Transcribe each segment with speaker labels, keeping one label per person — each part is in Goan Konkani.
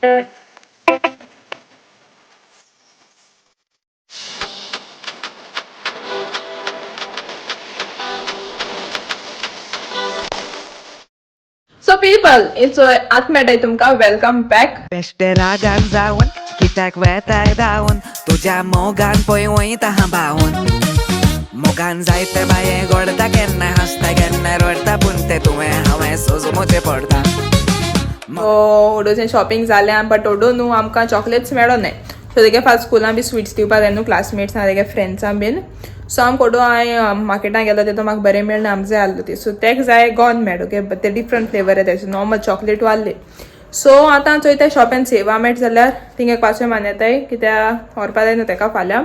Speaker 1: So people, it's आत मेळटाय तुमकां. Welcome back.
Speaker 2: बेश्टे रागान जावन कित्याक वेताय धांवन, तुज्या मोगान पळय वयता हांव भावन. मोगान जायते बाये घोडता, केन्ना हांसता केन्ना रडटा, पूण तें तुवें हांवें सोजमोचें पडटा.
Speaker 1: ओडोचें शॉपिंग जालें, बट ओडो न्हू आमकां चॉकलेट्स मेळो नाय. सो तेगे फाल्यां स्कुलान बी स्विट्स दिवपा जाय न्हू क्लासमेट्सां, तेगे फ्रेंड्सां बीन. सो आमकां ओडो हांवें मार्केटान गेलो तेतून म्हाका बरें मेळना, आमकां जाय आसलो ती. सो तेका जाय गॉन मेड, ओके, बट ते डिफरंट फ्लेवर येता, नॉर्मल चॉकलेट आहले. सो आतां चोयता शॉपान सेवा मेळटा जाल्यार थिंग एक पांचवे मान येताय, कित्याक व्हरपा जाय न्हू तेका फाल्यां.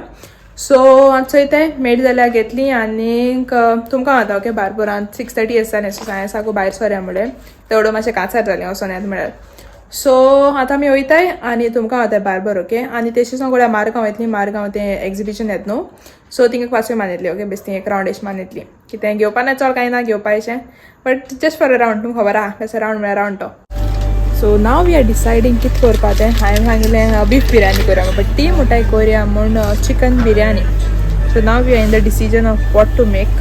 Speaker 1: सो आतां चोयताय, मेळटा जाल्यार घेतली आनीक तुमकां वता. ओके, बारबोरान 6:30 आसता न्ही. सो हांवें सागो भायर सोरया म्हणलें, तेवढं मातशें काचार जालें वचोन येता म्हळ्यार. सो आतां आमी वयताय आनी तुमकां वताय बारबर. ओके, आनी तेशी सांगोड्या मारगांव येतली. मारगांव तें एग्जिबिशन येत न्हू, सो थिंग एक पांचवे मान येतली. ओके, बेश्टी एक रावंड एश मान येतली. कितें घेवपा ना, चड कांय ना घेवपाचें, but just for a round. तुमकां खबर आहा कसो रावंड म्हळ्यार रावंड तो. So now we are deciding कितें करपा तें. हांवें सांगिल्लें बीफ बिरयानी करुया, बट ती म्हणटाय करुया म्हूण chicken biryani. So now we are in the decision of what to make.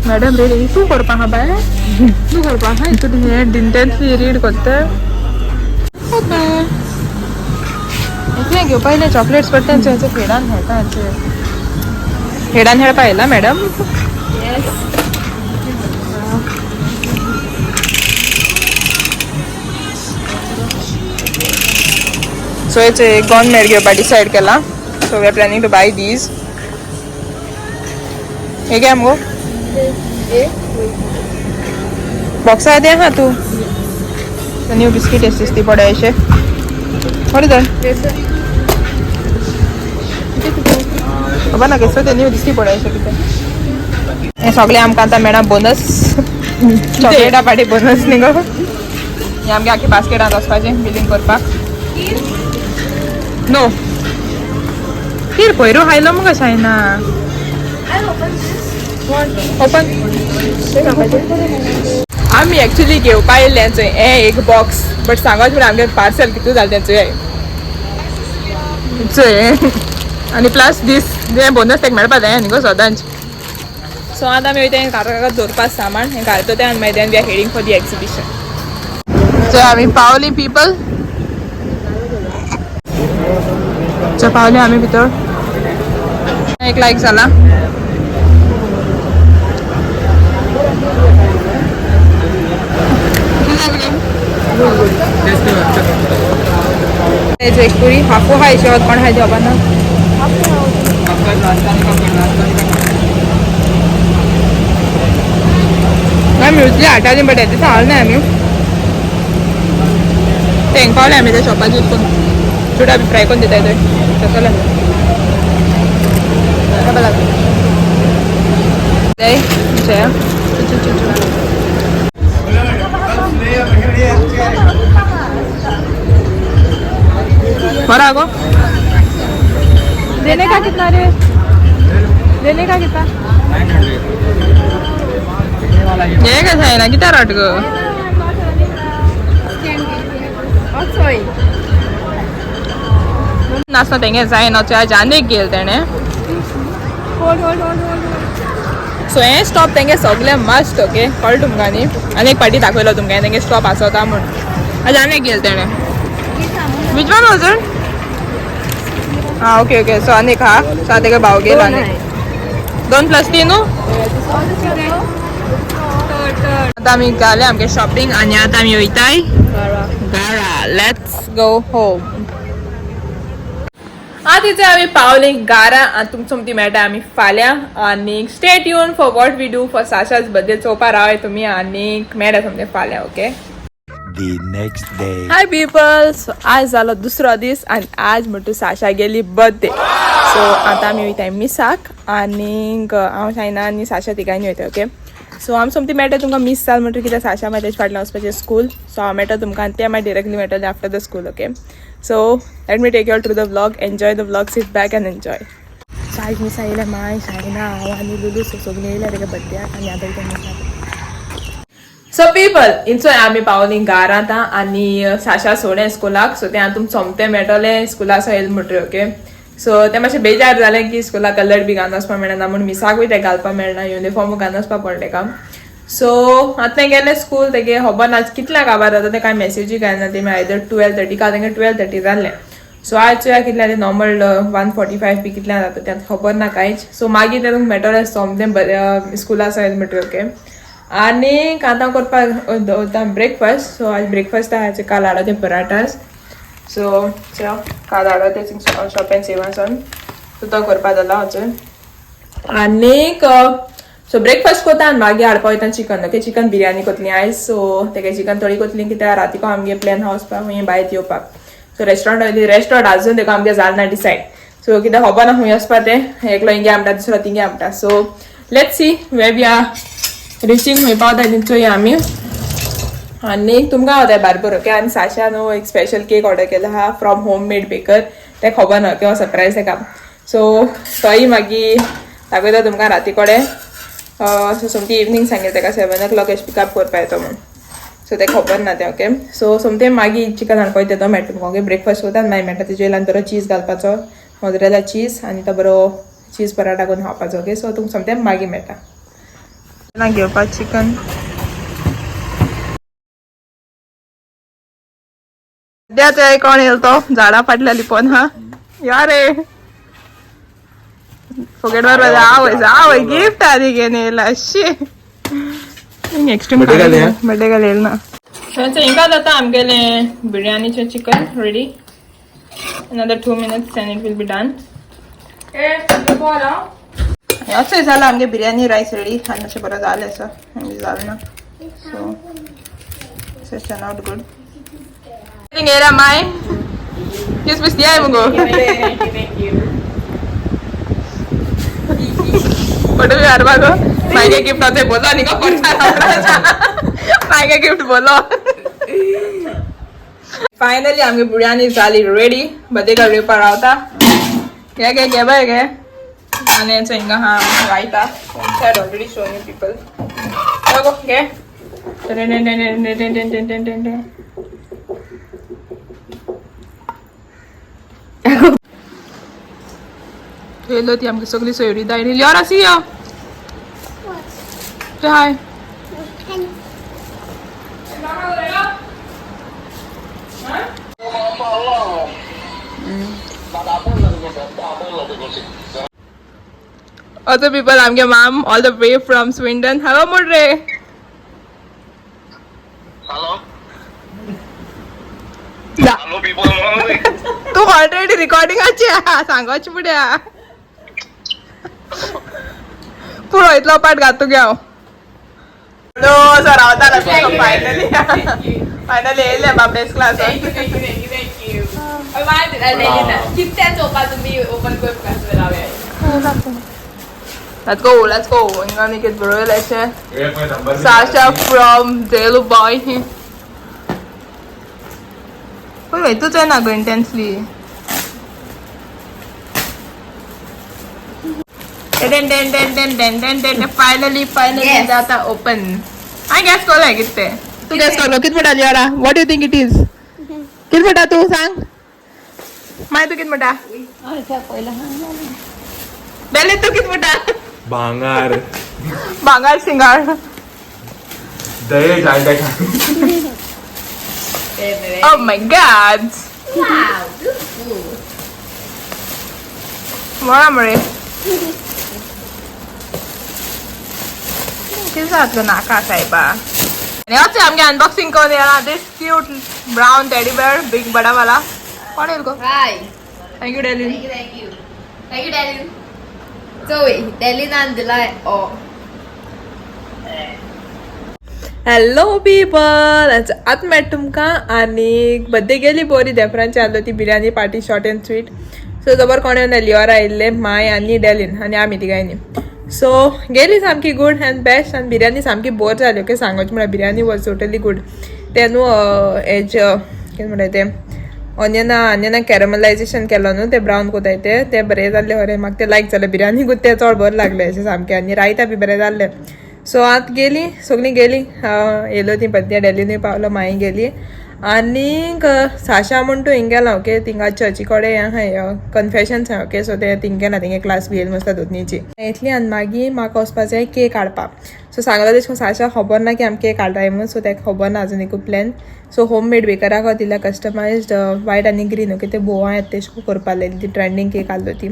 Speaker 1: Madam ready, तूं करपा आहा बाय, तूं करपा आहा. तूं हें इंटेन्सली रीड करता. ओके, इतलें घेवपा येयलें चॉकलेट्स, बट तेंचे हेडान खेळटा, हेडान खेळपा येयला मॅडम.
Speaker 3: येस.
Speaker 1: सो हेचे गॉन मेड घेवपा डिसायड केला. So we are planning to buy these. हे घे मगो बॉक्सा दे. हा, तूं न्यू बिस्कीट दिसती पडे अशे. What is that? खबर ना केसो ते न्यू दिसती पडे अशें कितें. हें सगळें आमकां आतां मेळा बोनस, चॉकलेटा पाटी बोनस न्ही गो. हें आमगे आख्खे बास्केटांत वचपाचें बिलींग करपाक. नो, खीर पयरू खायलो मुगो शायना. ओपन. आमी एक्चुली घेवपा येयल्ले चोय हें एक बॉक्स, बट सांगत म्हळ्यार आमगे पार्सल कितू जालें तें चोय चोय. आनी प्लस दीस हें बोनस तेका मेळपा जाय न्ही गो सदांच. सो आतां आमी वयता काका दवरपा सामान हें घालतो तें आनी मागीर then we are heading for the exhibition. So आमी पावली पिपल. सो पावले आमी भितर. एक लायक जाला. एक पुरी हाफू खायची, कोण खायची खबर ना. आमी उतली हाडटाली, बट हें दिसा हाडलें ना आमी. तेंक पावले आमी त्या शॉपाचेर करून चुडा बी फ्राय करून दिताय थंय. तसले लागले. जय. बरं गो. देने का कितना रे? देने का कितना? हे कसं आहे ना, किती राट ग?
Speaker 3: Otoy.
Speaker 1: नासना तेंगे जाय ना, आनी गेल तेणें.
Speaker 3: Hold, hold, hold, hold, hold.
Speaker 1: So हें स्टॉप तेंगे सगळें मस्ट. ओके, कळ्ळें तुमकां न्ही? आनी एक पाटी दाखयलो तुमकां तेंगे स्टॉप आसता म्हूण. आज आनी गेल तेणें. Which one was it? हा, ओके ओके. सो आनी एक हा. सो तेका भाव गेलो आनी 2 प्लस 3. आतां आमी जालें आमगे शॉपिंग आनी आतां आमी वयताय घरा. Let's go home. आतां इथे आमी पावली घरा आनी तुमकां सोमती मेळटा आमी फाल्यां. आनी stay tune for what we do for Sasha's birthday. चोवपा रावय तुमी आनी मेळटा सोमतें फाल्यां. Okay.
Speaker 4: The next day.
Speaker 1: Hi people, so आज जालो दुसरो दीस आनी आज म्हणटू साशा गेली बर्थडे. सो आतां आमी वयताय मिसाक आनीक हांव, शायना आनी साशा तिगांनी वयता. ओके, सो आमी सोमती मेळटा तुमकां. मीस जाल म्हणटकीर कितें, साशा मागीर तेजे फाटल्यान वचपाचें स्कूल. सो हांव मेळटा तुमकां आनी ते मागीर डिरेक्टली मेळटलें after the school. Okay, so let me take you through the vlog. Enjoy the vlog, sit back and enjoy. So आयज मिसा येयल्या माय, शायना, हांव आनी लुलू. सो सगळीं येयल्या तेका बड्ड्याक आनी आतां वयता मिसाक. सो पीपल इंचो आमी पावली घरांत आनी साशा सोडे स्कुलाक. सो ते तुमकां सोमतें मेळटलें स्कुला सो येयल म्हणटरी. ओके, सो ते मातशें बेजार जालें की स्कुलाक कलर बी घालून वचपाक मेळना म्हूण मिसाकूय ते घालपाक मेळना, युनिफॉर्म घालून वचपाक पडलें काम. सो आतां गेलें स्कूल, तेगे खबर ना कितल्या काबार जाता ते, कांय मेसेजूय कांय ना. तेमी आयदर 12:30 काल तेंगे 12:30 जाल्लें. सो आज चोया कितल्या ते नॉर्मल 1:45 बी कितल्या जाता तें खबर ना कांयच. सो मागीर ते तुमकां मेळटलें सोमतें बरें स्कुला सो येयल म्हणटरी. ओके, आनी आतां करपाक दवरता ब्रेकफास्ट. सो आज ब्रेकफास्ट आहा काल हाडो ते पराठास. सो चल काल हाडो ते शॉप एंड सेवासून, सो तो करपा जाला वचून. आनीक सो ब्रेकफास्ट करता आनी मागीर हाडपा वयता चिकन. ओके, चिकन बिरयानी कोतली आयज. सो तेगे चिकन थोडी कोतली कित्याक रातीको आमगे प्लॅन आहा वचपाक खंय भायर येवपाक. सो रेस्टॉरंट रेस्टॉरंट अजून तेका आमगे जालें ना डिसायड. सो कित्याक खबर ना खंय वचपा तें, एकलो हिंगे आमटा दुसरो तिंगे आमटा. So let's see where we are reaching, खंय पावता ती चोया आमी. आनी तुमकां हांव बारबर. ओके, आनी साशा न्हू एक स्पेशल केक ऑर्डर केला आहा फ्रॉम होम मेड बेकर, तें खबर ना किंवा सरप्रायज तेका. सो तोय मागीर दाखयता तुमकां राती कडेन. सो सोमती इवनींग सांगलें तेका 7 o'clock एश पिकअप करपा येतो म्हूण. सो तें खबर ना तें. ओके, सो सोमतें मागीर चिकन हाडपा वयता तो मेळटा तुमकां. ओके, ब्रेकफास्ट करता आनी मागीर मेळटा. तेजे वयल्यान बरो चीज घालपाचो, मोजरेला चीज, आनी तो बरो चीज पराठा करून खावपाचो. ओके, सो तुमकां सोमतें मागीर मेळटा. ना घेवपाक चिकन सद्या ते कोण येयल तो झाडा फाटल्या लिपोन हा या रे फुकेट बरोबर आवय आवय गिफ्ट आदी घेवन येयला शी एक्स्ट्रीम बर्थडे घाल येयल ना. हिंगा जाता आमगेलें बिर्याणीचें chicken ready. Another 2 minutes and it will be done. अशें जालां आमगे बिर्याणी रायस रेडी आनी अशें बरें जालें सो जालें ना. So it's not good. Era my किस दिया है मुगो फोटो भी हाडपा गो मागे गिफ्ट आतां बोलो न्ही गो मागे गिफ्ट बोलो. फायनली आमगे बिर्याणी जाली रेडी. बर्थडे गर्ल येवपा रावता. घे घे घे बाय घे. आनी हिंगा हा रायता side already show you people. गो घे. थेलो ती आमकी सगळी सोयरी दायरी. लिओरा सी यो. Say hi. Other people, I'm your mom all the way from Swindon. Hello, Murray.
Speaker 5: Hello.
Speaker 1: Yeah.
Speaker 5: Hello, people.
Speaker 1: तू ऑलरेडी रिकॉर्डिंग आची सांगोच पुड्या पुरो इतलो पाट घातू घ्या. हॅलो सर रावता फायनली फायनली येयले बाबडेस क्लास.
Speaker 3: कितल्या चोवपा तुमी ओपन करपाक.
Speaker 1: Let's go, let's go. हिंगा Niket बरोयलें Sasha from Zelu boy. पळय तूं चोय ना गो intensely. Ten ten ten ten ten ten ten finally finally जाता ओपन. हांवें गॅस कोरलें कितें तें. तूं गॅस कोरलो कितें म्हणटा Liora? What you think it is? कितें म्हणटा तूं सांग मागीर. तूं कितें म्हणटा बेले? तूं कितें म्हणटा?
Speaker 6: भांगार.
Speaker 1: भांगार सिंगार.
Speaker 6: दहेज आहे त्या.
Speaker 1: Oh my God!
Speaker 3: Wow, beautiful.
Speaker 1: बरा मरे कितें जातलो नाका सायबा. आनी अशें आमगे अनबॉक्सिंग करून येला this cute brown teddy bear big बडा वाला. कोण येयल गो?
Speaker 3: Hi.
Speaker 1: Thank you Delin.
Speaker 3: Thank you, thank you. Thank you, Delin. Zoe, Delin and Delight. Oh.
Speaker 1: Hello people, आतां मेळटा तुमकां. आनी बड्डे गेली बोरी देफरांची आसलो ती biryani party, short and sweet. So जबर कोण येवन लिओरा आयिल्ले, माय आनी डेलीन आनी आमी तिगांयनी. सो गेली सामकी गूड अँड बेस्ट. आनी बिर्याणी सामकी बोर जाली. ओके, सांगोच म्हळ्यार बिर्याणी वॉज टोटली गूड. तें न्हू हेज कितें म्हणटा तें ऑनियना कॅरमलायजेशन केलो न्हू ते ब्रावन कोताय ते ते बरें जाल्लें खरें. म्हाका तें लायक जालें. बिर्याणी गूड तें चड बरें लागलें अशें सामकें. आनी रायता बी बरें जाल्लें. सो आतां गेली सगळीं गेली, येयलो ती बद्या डेलीनूय पावलो, माई गेली. आनीक साशा म्हण तूं हिंग गेला, ओके, थिंगा चर्ची कडेन आहाय कन्फेशन्स आहा, ओके. सो ते थिंग गेला, थिंगे क्लास बी येयली मसता दोतनीची येतली. आनी मागीर म्हाका वचपा जाय केक हाडपाक. सो सांगला तेश कोन साशा खबर ना की आमी केक हाडटाय म्हूण. सो तेका खबर ना अजून एकूय प्लॅन. सो होम मेड बेकराक दिल्या कस्टमायज्ड वायट आनी ग्रीन, ओके. ते बोवा येता तेश करपा लायली ती ट्रेंडींग केक आहलो ती.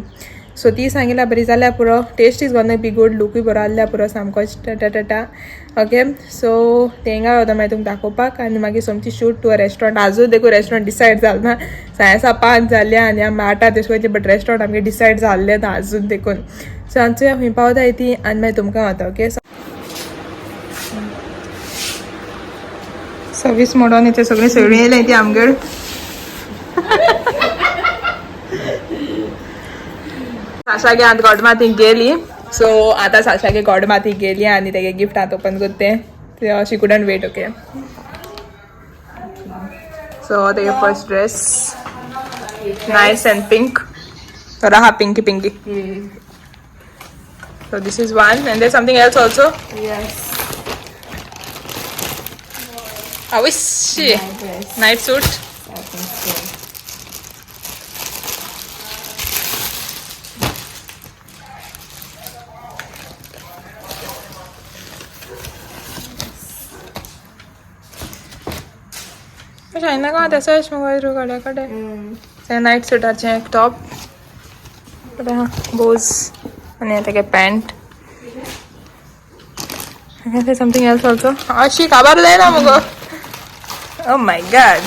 Speaker 1: सो ती सांगिला बरी जाल्या पुरो, taste is gonna be good, लुकूय बरो आहल्या पुरो सामकोच टाटा टाटा, ओके. सो तेंगा वता मागीर तुमकां दाखोवपाक. आनी मागीर सोमची शूट टू अ रेस्टॉरंट. आजून देखून रेस्टॉरंट डिसायड जालें ना. साडे 5 जाल्या आनी आमी आठा तेश वयतली, बट रेस्टॉरंट आमगे डिसायड जाल्लें ना आजून देखून. सो आमचे खंय पावताय ती आनी मागीर तुमकां वता, ओके. 26 मोडोन येते सगळीं सगळीं येयलें ती आमगेर. साशागे आतां गॉडमातीक गेली. सो आतां साशागे गॉडमातीक गेली आनी तेगे गिफ्ट आतां ओपन करते. She couldn't wait, okay. So तेगे first dress nice and pink, बरो आहा, pinky pinky. So this is one and there something else also.
Speaker 3: Yes.
Speaker 1: अवश्य.
Speaker 3: Dress.
Speaker 1: Night suit.
Speaker 3: I think so.
Speaker 1: Shaina का तसोच मगो कडेन कडेन ते नायट सुटाचें एक टॉप बरें आहा, बोज आनी तेगे पॅन्ट. Something else also. अशी काबार जायना मुगो. Oh my God.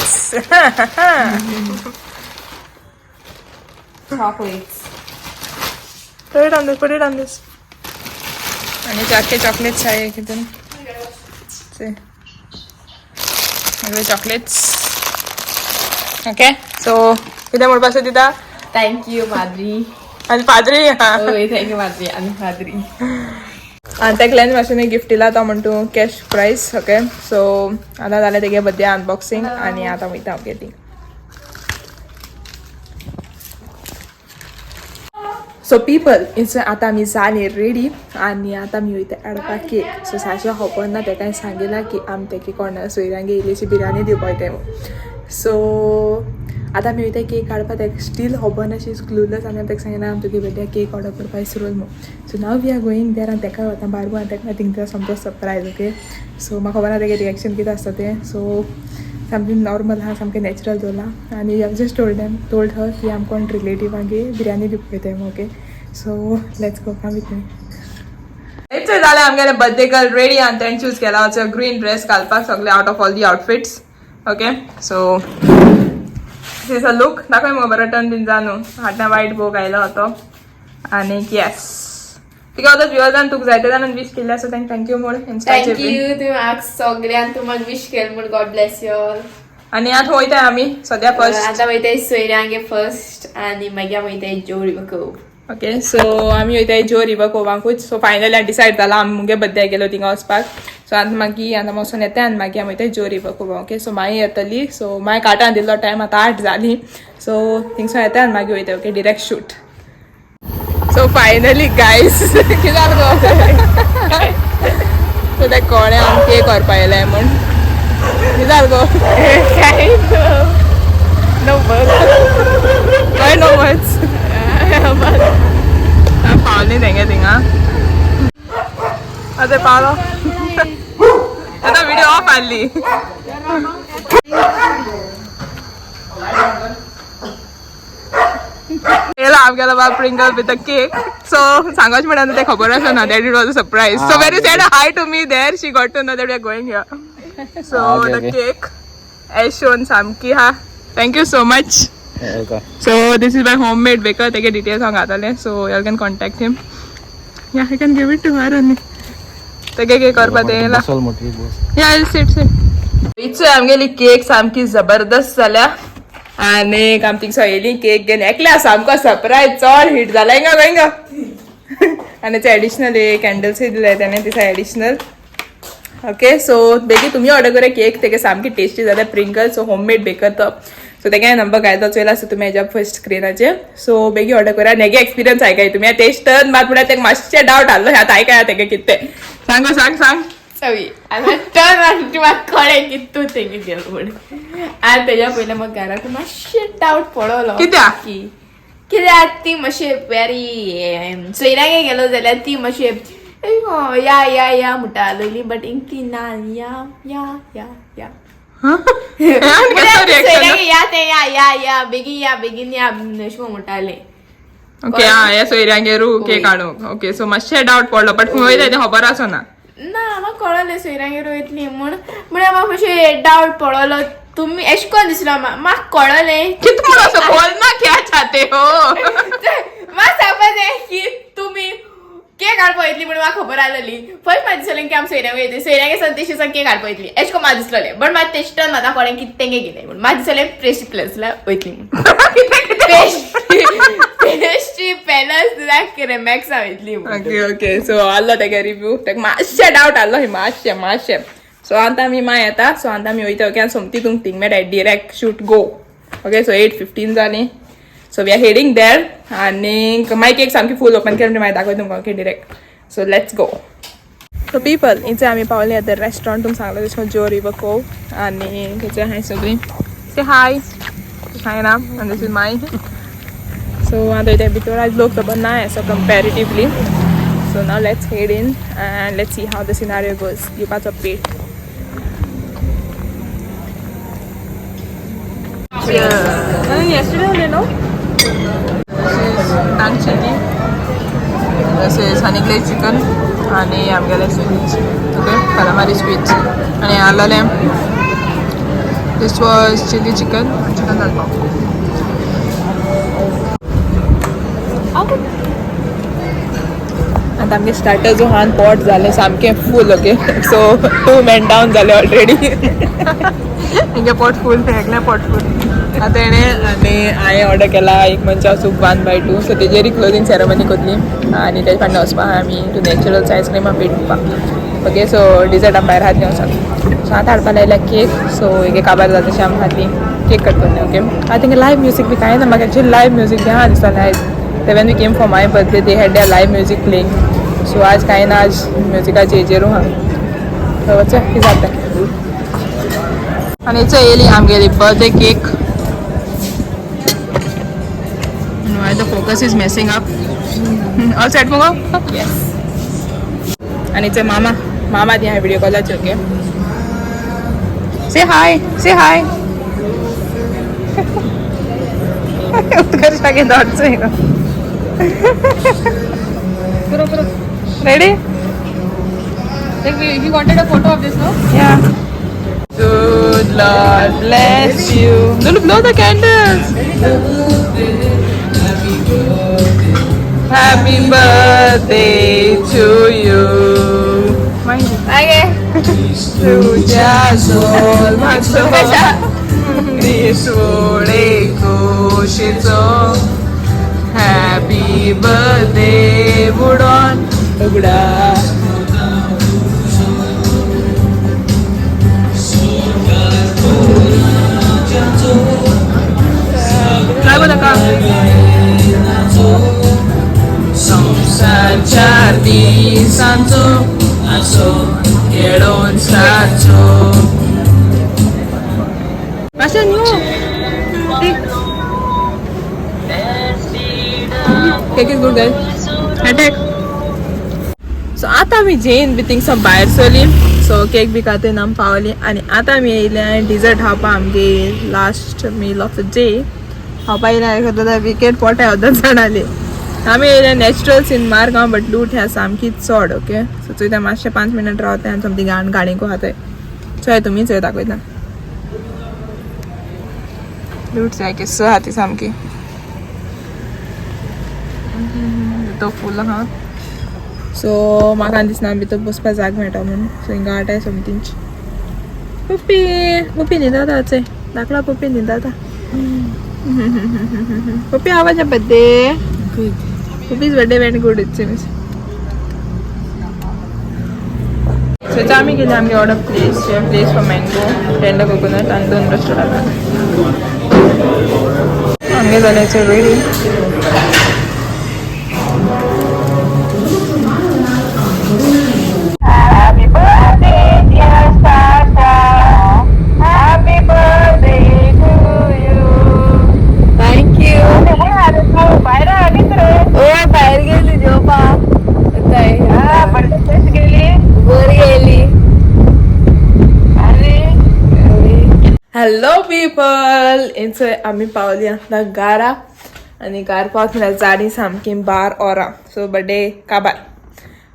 Speaker 3: Chocolates.
Speaker 1: Put it on this, put it on this. आणि चारशे चॉकलेट्स आहे कितून. सगळे चॉकलेट्स, ओके. सो कितें म्हणपा आसा दिता?
Speaker 3: Thank you, Madri.
Speaker 1: आनी पाद्री.
Speaker 3: Oh, thank you, Madri. And Madri.
Speaker 1: आनी तेकल्यान मातशें गिफ्ट दिला तो म्हणटू कॅश प्रायज, ओके. सो आतां जालें तेगे बर्थडे अनबॉक्सिंग आनी आतां वयता, ओके ती. सो पीपल, आतां आमी जाली रेडी आनी आतां आमी वयता हाडपाक केक. सो साशा खबर ना, तेका सांगिला की आमी तेका कोणा सोयऱ्यांगे इल्लीशी बिरयानी दिवपाक वयताय म्हूण. सो आतां आमी वयता केक हाडपाक. तेका स्टील खबर ना, शी is clueless. आनी हांवें तेका सांगिला आमी तुगे बर्थडे केक ऑर्डर करपाक विसरोल म्हूण. So now we are going there आनी तेका वता बारबू आनी तेका थिंग सामको सरप्रायज, ओके. सो म्हाका खबर ना तेगे रिएक्शन कितें आसता तें. सो सामकें नॉर्मल आहा, सामकें नॅचरल दवरलां आनी I just told them, told her की आम कोण रिलेटिवांगे बिरयानी दिवपाक वयताय म्हूण, okay. So let's go, come with me. It's जालें आमगेलें बर्थडे गर्ल रेडी आनी तेणें चूज केला असो ग्रीन ड्रेस घालपाक सगळे out of all the outfits, okay. So this is a look. दाखय मुगो बरो टर्न बीन जा न्हू. हाडना वायट बोग आयलो होतो. आनी येस, तिका आतां व्युअर्सान तुका जायते जाणान विश केल्ले आसा, तांकां thank you म्हूण.
Speaker 3: Thank you. तुम्ही म्हाका सगळ्यांक तुम्हाला विश केलं म्हूण. God bless you all.
Speaker 1: आनी आतां वयता आमी सद्या फर्स्ट.
Speaker 3: आतां वयताय सोयऱ्यांगे फर्स्ट आनी मागीर वयताय जो रिवर कोव.
Speaker 1: ओके, सो आमी वयताय जो रिवर कोवांकूच. सो फायनली डिसायड जाला, आमी मुगे बर्थडे गेलो थिंगा वचपाक. सो आतां मागीर आतां वचोन येता आनी मागीर आमी वयताय जो रिवर कोवा, ओके. सो मागीर येतली. सो मागीर काटान दिल्लो टायम आतां 8 जालीं. सो थिंगसून येता आनी मागीर वयता, okay, direct shoot. So finally guys, कितें जालें गो? सो ते कोणें आमी केक व्हरपा येयलाय म्हूण. कितें जालें गो?
Speaker 3: काय नो.
Speaker 1: काय नो वर्ड्स. पावली तेंगे थिंगा. आतां पावलो, आतां विडियो ऑफ आहली. येयला आमगेलो बाब Pringle with a cake. So सांगोच म्हणा तें खबर आसना that it was a surprise. So when you said hi to me there, she got to know that we are going here. So the cake as shown सामकी हा. Thank you so much. So this is by home made baker. तेगे डिटेल्स हांव घातले, so you can contact him. Yeah, I can give it to her. आनी तेगे केक करपा तें येयला. या, सीट सीट. इच आमगेली केक सामकी जबरदस्त जाल्या आनी आमी थिंगसो येयली केक घेवन. एकल्या सामको सरप्रायज चड हिट जाला. हिंगा गो हिंगा. आनी ते एडिशनल कॅन्डल्सूय दिले तेणें दिसा एडिशनल, ओके. सो बेगीन तुमी ऑर्डर करा केक, तेगे सामकी टेस्टी जाता. प्रिंगल, सो होममेड बेकर तो. सो तेगे नंबर घायतो चोयला आसता तुमी हेज्या फर्स्ट स्क्रिनाचेर. सो बेगीन ऑर्डर करा, नेगे एक्सपिरियन्स आयकाय तुमी टेस्टन मात म्हळ्यार तेका मातशें डावट आहलो आतां आयकाया तेगे कितें तें. सांग सांग सांग.
Speaker 3: चवी आतां टर्न आनी म्हाका कळ्ळें की तूं तेंगे गेलो म्हूण. आनी तेज्या पयलीं म्हाका घराक मातशें डावट पडलो
Speaker 1: कित्याक?
Speaker 3: की कित्याक ती मातशें वेरी सोयऱ्यांगे गेलो जाल्यार ती मातशें या या या म्हणटा आसलेली, बट इंग ती ना या या या या सोयऱ्यांगे या ते या या या बेगीन या बेगीन या अशें म्हणटालें.
Speaker 1: ओके, आं, हे सोयऱ्यांगेरू केक हाडूंक. ओके, सो मातशें डावट पडलो, बट खंय वयता तें खबर आसना.
Speaker 3: ना, म्हाका कळलें सोयऱ्यांगेर वयतली म्हूण, म्हळ्यार म्हाका मातशें डावट पडलो. तुमी एशें कोन्न दिसलो म्हाका कळलें.
Speaker 1: कित म्हूण असो बोल ना, क्या चाहते हो?
Speaker 3: म्हाका सांगपा जाय की तुमी केक हाडपा वयतली म्हूण म्हाका खबर आसलेली. फर्स्ट म्हाका दिसलें की आमी सोयऱ्यांगेर वयतली, सोयऱ्यांगेर सावन तेशी सावन केक हाडपा वयतली एशें कोन्न म्हाका दिसलें. बट म्हाका तेशटन म्हाका कळ्ळें की तेंगे गेलें म्हूण. म्हाका दिसलें प्रेस्टी प्लेसला वयतली म्हूण, पेस्ट्री पॅलस मॅक्सा वयतली म्हूण.
Speaker 1: ओके ओके, सो आहलो तेगे रिव्यू, तेका मातशें डावट आहलो मातशें मातशें. सो आतां आमी मागीर येता. सो आतां आमी वयता. ओके, आनी सोमती तुमकां थिंग मेळटा direct shoot go. Okay, so 8:15 जालीं. So we are heading there आनी मागीर केक सामकी फूल ओपन केली मागीर दाखयता तुमकां. Okay, direct, so let's go. So people, इथे आमी पावले आतां रेस्टॉरंट. तुमकां सांगलें तशें ज्यो रिवर कोव आनी थंयसर हांवें सगळीं से हाय हाय ना आनी this is my. So आतां वयता भितर. आज लोक खबर ना so comparatively. So now let's head in and let's see how the scenario goes. दिवपाचो पेट. Yesterday, no? This is naan chili. This is honey glazed chicken आणि आमगेले स्वीट्स. ओके, calamari sweets आणि आलेले. This was chili chicken, chicken घालपाक. आतां आमगे स्टार्टर जो आहा पोट जालें सामकें फूल. Okay, so two men down जाले ऑलरेडी. हेगे पोट फूल, एकलें पोट फूल. आतां तेणें आनी हांवें ऑर्डर केला एक manchow soup 1 by 2. So तेजेरी closing ceremony कोतली आनी तेजे फाटल्यान वचपा आहा आमी टू नॅचरल्स आयस्क्रीमा पेट. ओके, सो डिजर्ट आमी भायर हातली वचोन. सो आतां हाडपा लायल्या केक. सो एक काबार जाता तशें आमी खातली, केक कट करतली. ओके, आतां तेंगे लायव म्युजीक बी कांय ना. म्हाका एक्चुअली लायव म्युजीक बी आहा दिसतालें आयज. ते when we came for my birthday, they had their live music playing. So आज कांय ना, आज म्युजिकाचे हेजेरू आहा. सो वचया, कितें जाता. आनी हेचो येयली आमगेली birthday cake. Why the focus is messing up? All set मुगो?
Speaker 3: Yes.
Speaker 1: आणि इथे मामा, मामा ती व्हिडिओ कॉलाचे. Okay, say hi, say hi. उत्कर्षागे दोडचं. Ready?
Speaker 3: Like he wanted a photo of this, no?
Speaker 1: Yeah. Good Lord bless you. Lulu, blow the candles. Happy birthday to you.
Speaker 3: Okay.
Speaker 1: तुझ्या जल्माचो दिसवडे खोशीचो, हॅपी बर्थडे बुडोन उगडा. काय बोला का संवसार दिसांचो आसो खेळोन सारचो. मातशें न्हू. Cake is good, guys. Attack. So आतां आमी जेन बी थिंगसावन भायर सरली. सो केक बी खातून आमी पावली आनी आतां आमी येयले डिजर्ट खावपा. आमगे last meal of the day खावपा येयले. दादा विकेट पोटाय अर्द जाणाली. आमी येयले नॅचरल्स इन मारगांव, बट लूट ह्या सामकी चड. ओके, सो चोयता, मातशें 5 मिनट रावता आनी सोमती गाण गाडींको खाताय. चोय तुमी, चोय, दाखयता. लूट सारकी स आहा ती सामकी तो फूल आहा. सो म्हाका दिसना भितर बसपा जाग मेळटा म्हणून. सो हिंगा हाटाय सोमतींच. पप्पी, पप्पी न्हिदता. चोय, धाकला पप्पी न्हिदता. पप्पी, how was your birthday?
Speaker 3: Good.
Speaker 1: Puppy's birthday went good, it seems. So आता आम्ही गेले आमगे order place, place for mango tender coconut आणि दोन रेस्टॉरंट. आमगे जाल्याचे ready.
Speaker 5: Happy birthday, dear Sasha. Happy birthday to you.
Speaker 3: Thank you.
Speaker 5: भायर आलीच रे.
Speaker 3: ओ, भायर गेली जेवपाक.
Speaker 5: हा, birthday कशी गेली?
Speaker 3: बरी गेली.
Speaker 5: आणि
Speaker 1: हॅलो पीपल, इंच आमी पावली आतां गारा आनी गार पावत म्हळ्यार जाडी सामकी 12 वरां. सो बड्डे काबार.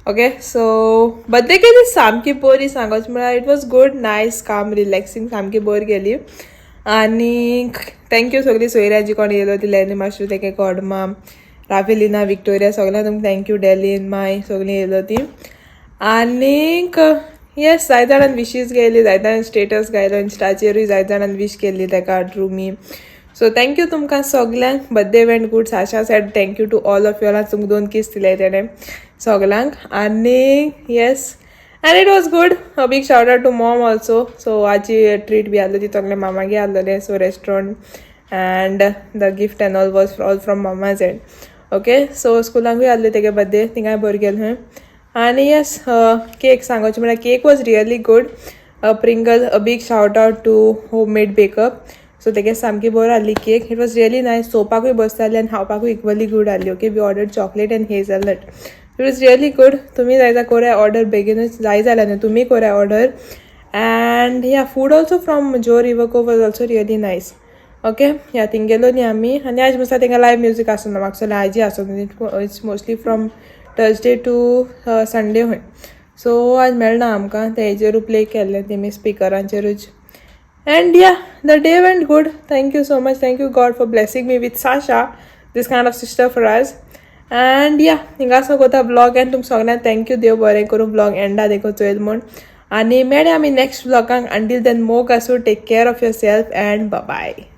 Speaker 1: ओके, सो बड्डे केली सामकी बरी. सांगोच म्हळ्यार it was good, nice, calm, relaxing. सामकी बरी गेली आनी thank you सगळीं सोयऱ्या जी कोण येयलो ती, लॅनी माश्रू, तेगे गॉडमाम, राफेलिना, विक्टोरिया, सगळ्यांक तुमकां thank you. डेलीन माय सगळीं येयलो ती. आनीक येस, जायते जाणान विशीस गेली, जायते जाणान स्टेटस घायलो इन्स्टाचेरूय, जायते जाणान विश केल्ली ताका ड्रुमी. सो thank you तुमकां सगल्यांक. Birthday went good. Sasha said thank you to all of you. तुमकां दोन कीस दिले तेणें सगल्यांक. आनी yes, and it was good. A big shout out to mom also. So आजी ट्रीट बी आहलो ती सगळे मामागे आहलोले. So restaurant and the gift and all was all from mama's end. Okay, so स्कुलांकूय आहले तेगे बड्डे, थिंगाय बरें गेलें. आनी येस, केक सांगोचें म्हळ्यार cake was really good. Pringle, a big shout out to Home Made Bakeup. So तेगे सामकी बरी आहली cake. It was really nice. चोवपाकूय बरी जाली आनी खावपाकूय इक्वली गूड आहली. Okay, we order chocolate and hazelnut. It was really good. तुमी जाय जाल्यार कोराय ऑर्डर बेगीनूच. जाय जाल्यार न्हू, तुमी कोराय order. And yeah, food also from Joe Riverco was also really nice. Okay, yeah, thing गेलो न्ही आमी. आनी आज मस्ता तेंका लायव म्युजीक आसना म्हाका दिसता. आयजी आसो. It's mostly from Thursday to Sunday खंय. सो आज मेळना आमकां. ते हेजेरूय प्ले केल्ले तेमी स्पिकरांचेरूच. And yeah, the day went good. Thank you so much. Thank you God for blessing me with Sasha, this kind of sister for us. And yeah, हिंगासो कोता ब्लॉग एंड. तुमकां सगळ्यांक thank you. देव बरें करूं. ब्लॉग एंडा देखून चोयल म्हूण. आनी मेळ्या आमी नेक्स्ट ब्लॉगांक. अंटील then, मोग आसूं. Take care of yourself and bye.